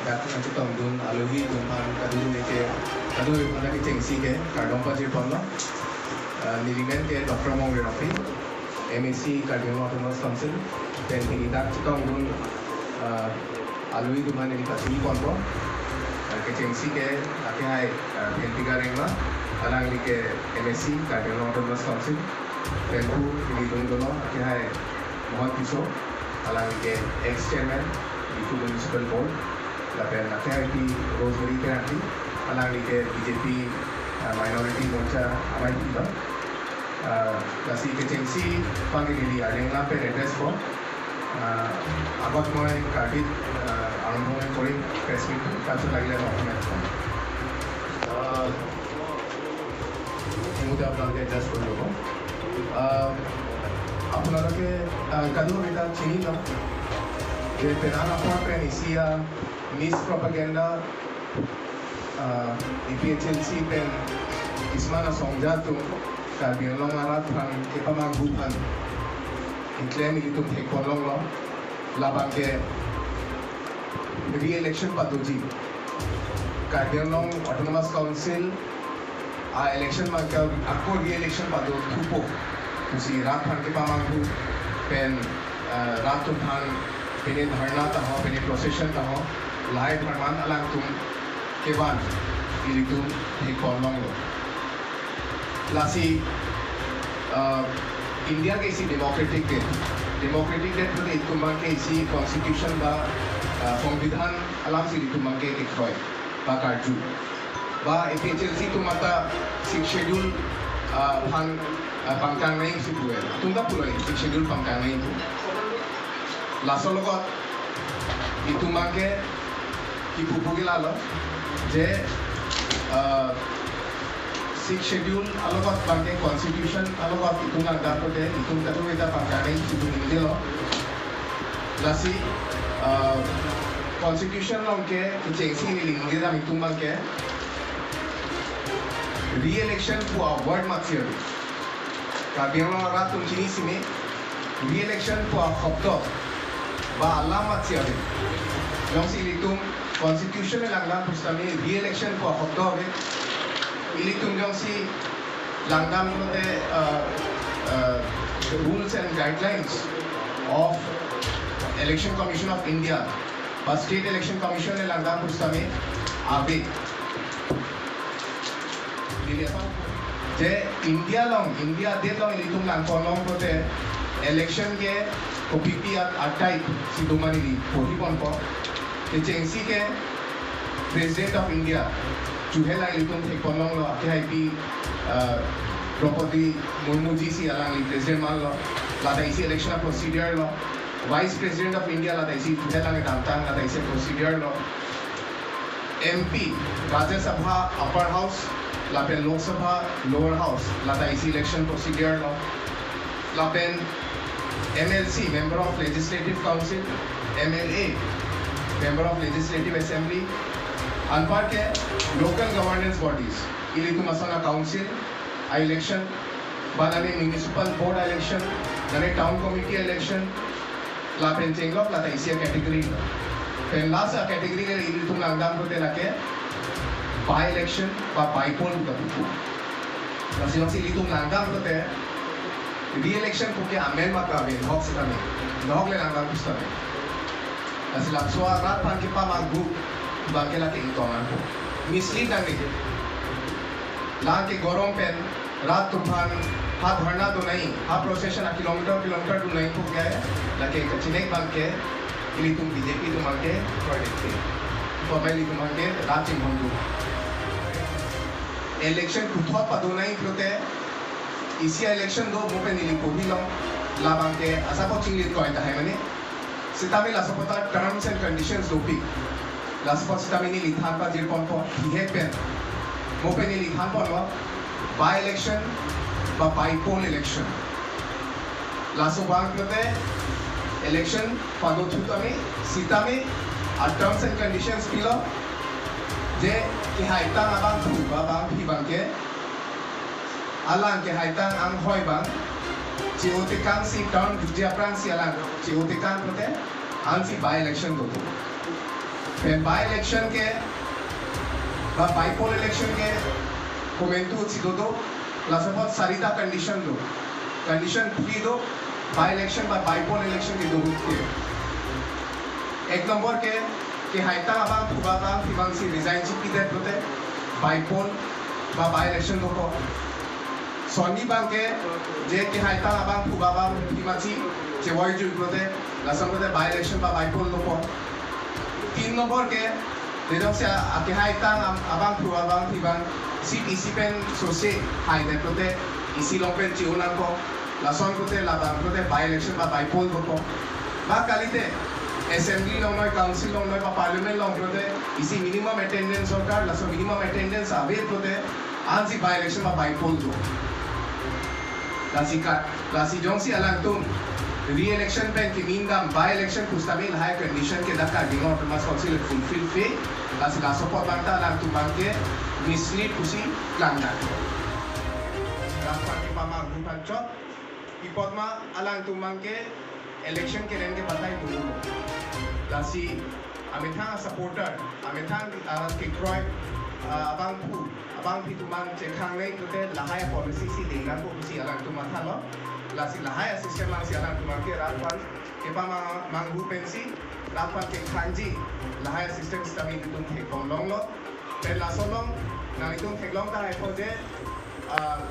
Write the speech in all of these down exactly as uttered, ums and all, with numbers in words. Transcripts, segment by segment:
Dak nangchetongdun alohi atum aphan kadokave ke, kadokave aphan kechengsi ke kardom pajirponlo. Ah, nelimen ke Doctor Mongre Rongpi, M A C Karbi Anglong Autonomous Council, pen pini dak chetongdun, ah, alohi atum aphan neli pachiniponpo. Ah, kechengsi ke akehai, ah, Bhenteka Rengma, alangli ke M A C Karbi Anglong Autonomous Council, pen pu neli dungdunlo akehai Mohon Tisso, alangli ke ex chairman Diphu Municipal Board, lapen akehai Pi Rosemary Terangpi, alangli ke B J P, ah, Minority Morcha amei pilo. Ah, lasi kechengsi aphan ke neli arleng lam pen address po. Ah, আগত মই কাৰ্বিত, ah, আৰম্ভ কৰিম press meet, তাৰপিছত লাগিলে মই অসমীয়াত কম। Ah, ইতিমধ্যে আপোনালোকে adjust কৰি ল'ব। আহ, আপোনালোকে, আহ, কাদুৰ এটা চিনি লওক যে পেনাৰ আপাৰ পেন এছিয়া mispropaganda, আহ, A P H L C pen kisman asongja atum Karbi Anglong arat aphan kepamanghu aphan keklem ilitum thekponlonglo, labang ke re-election padoji. Karbi Anglong Autonomous Council a-election abang ke ako re-election pado thupo pusi rat aphan kepamanghu pen, eh, rat atum aphan pine dharna ta ho, pine procession ta ho, lahai apharman alangtum kevan ilitum thekponlonglo. Lasi, eh, India ke isi democratic det. Democratic det pute itum abang ke isi constitution ba, eh, songbidhan alamsi itum abang ke kekroi ba karju. Ba A P H L C atum ata Sixth Schedule, ah, aphan, ah, pangtang nangji pusi pu-et. Atum ta pulo Sixth Schedule pangtang nangji pu. Laso alogot itum abang ke kipu puke lalo je, ah, Sixth Schedule alogot abang ke constitution alogot itum langdam pute itum kadokave ta pangtang nangji pu ningje lo. Lasi, ah, constitution along ke kechengsi neli ningje dam itum abang ke re-election pu a-word matsi ave. Karbi Anglong arat atum chini sime re-election pu ahobdo ba alam matsi ave. Jongsi ilitum constitution langdam pusitame re-election pu ahobdo ave. Ilitum jongsi langdam pute, uh, uh, rules and guidelines of Election Commission of India ba State Election Commission langdam pusitame ave. Neli asam je India along, India adet along ilitum langponlong pute election ke kopipi a-type si do ma neli porhiponpo. Kechengsi ke President of India chuhe lang ilitum thekponlonglo, akehai Pi, ah, Droupadi Murmu ji si alangli President manlo, lata isi election a-procedure lo. Vice President of India lata isi chuhe lang damtang, lata isi procedure lo. M P, Rajya Sabha Upper House lapen Lok Sabha Lower House, lata isi election procedure lo. Lapen M L C, Member of Legislative Council, M L A, Member of Legislative Assembly, anparke local governance bodies, ilitum ason a-council a-election, ba nane municipal board a-election, nane town committee a-election, lapen chenglok lata isi a-category. Pen last a-category ke ilitum langdam pute lake by-election ba by-poll puta pupu. Lasi jongsi ilitum langdam pute re-election puke amen mata ave, nahok sitame, nahok le langdam pusitame. Lasi laso arat aphan kepamanghu abang ke lake ingtong nangpo. Mislead nangne. Lang ke gorom pen rat atum aphan ha dharna do nangji, ha procession a-kilometer kilometer do nangji puke lake kachinek abang ke ilitum B J P atum abang ke project ke. Formal ilitum abang ke rat chinghon do. Election puthot pado nangji pute isi a-election do, mo pen neli porhilo, labang ke asap chinglit koi tahai mane. Sitame laso apot ta terms and conditions dopik. Laso apot sitame neli than pajirponpo, hihe pen. Mo pen neli thanponlo, by-election ba by-poll election. Laso abang pute election pado thu tame, sitame a-terms and conditions pilo, je kehaitang abangphu ba abangpi abang ke, alang kehaitang anghoi abang che-o tekangsi, term jutji aphrangsi alang che-o tekang pute, ansi by-election do thu. Pen by-election ke, ba by-poll election ke, komantu si dodo, laso apot sarita condition do. Condition phli do, by-election ba by-poll election kedo ke. Ek nombor ke, kehaitang abangphu ba abangphi abang si resign si pidet pulote, by-poll ba by-election dopo. Sonni abang ke, je kehaitang abangphu ba abangphi amatsi chevoi jui pulote, lason pulote by-election ba by-poll dopo. Tin nombor ke, je jongsi a, a kehaitang am-, abangphu abangphi abang, si isi pen sose haidet pulote, isi along pen chi-o nangpo, lason pulote labang pulote by-election ba by-poll dopo. Ba kalite, assembly along noi, council along noi, ba parliament along pulote, isi minimum attendance sorkar, laso minimum attendance ave pulote, ansi by-election ba by-poll do. Lasi ka, lasi jongsi alangtum re-election pen kemin dam by-election pusitame lahai condition ke dak Karbi Anglong Autonomous Council fulfill-ve, lasi laso apot abang ta alangtum abang ke mislead pusi klangdak. Dak Karbi pamanghu aphan chot, pi apot ma alangtum abang ke election kereng ke batai dulu. Lasi amethang supporter, amethang, ah, kekroi, ah, abangphu, abangphi atum abang chekhang nai pulote lahai policy si dengdampo pusi alangtum mathalo. Lasi lahai system abang si alangtum abang ke rat aphan kepamanghu pensi rat aphan kekhangji lahai system sitame ilitum thekponlonglo. Pen laso along nanglitum theklong tahai po je, ah,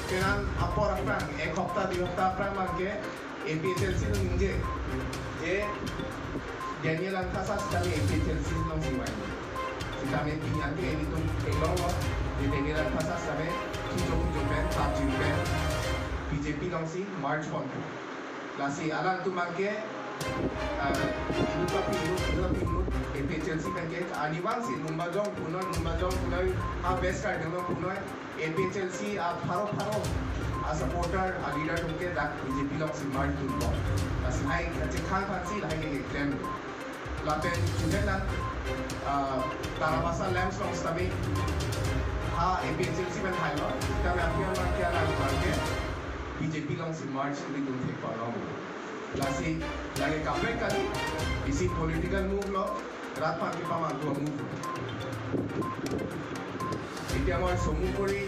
penang apor aphrang, ek hopta, dui hopta aphrang abang ke A P H L C along ningje, je Daniel Langthasa sitame A P H L C alongsi vangji. Sitame pini an ke ilitum theklonglo, je Daniel Langthasa sitame kijo kijo pen, pap jui pen, B J P alongsi merge ponpo. Lasi alangtum abang ke, ah, inut aphi inut, inut aphi inut, A P H L C pen ke, arnivang si Lumbajong punoi, Lumbajong punoi, ha West Karbi Anglong punoi, A P H L C apharo pharo asupporter, aleader atum ke dak B J P alongsi merge dunpo. Lasi lahai kachekhang aphansi lahai ke keklem. Lapen chuhet lang, ah, Tarabasa Lamps along sitame ha A P H L C pen hailo, sitame aphi an abang ke alangtum abang ke B J P alongsi merge ilitum thekponlong. Lasi lake kaprek kali, isi political move lo, rat aphan kepamanghu a-move. Etiya moi somu kori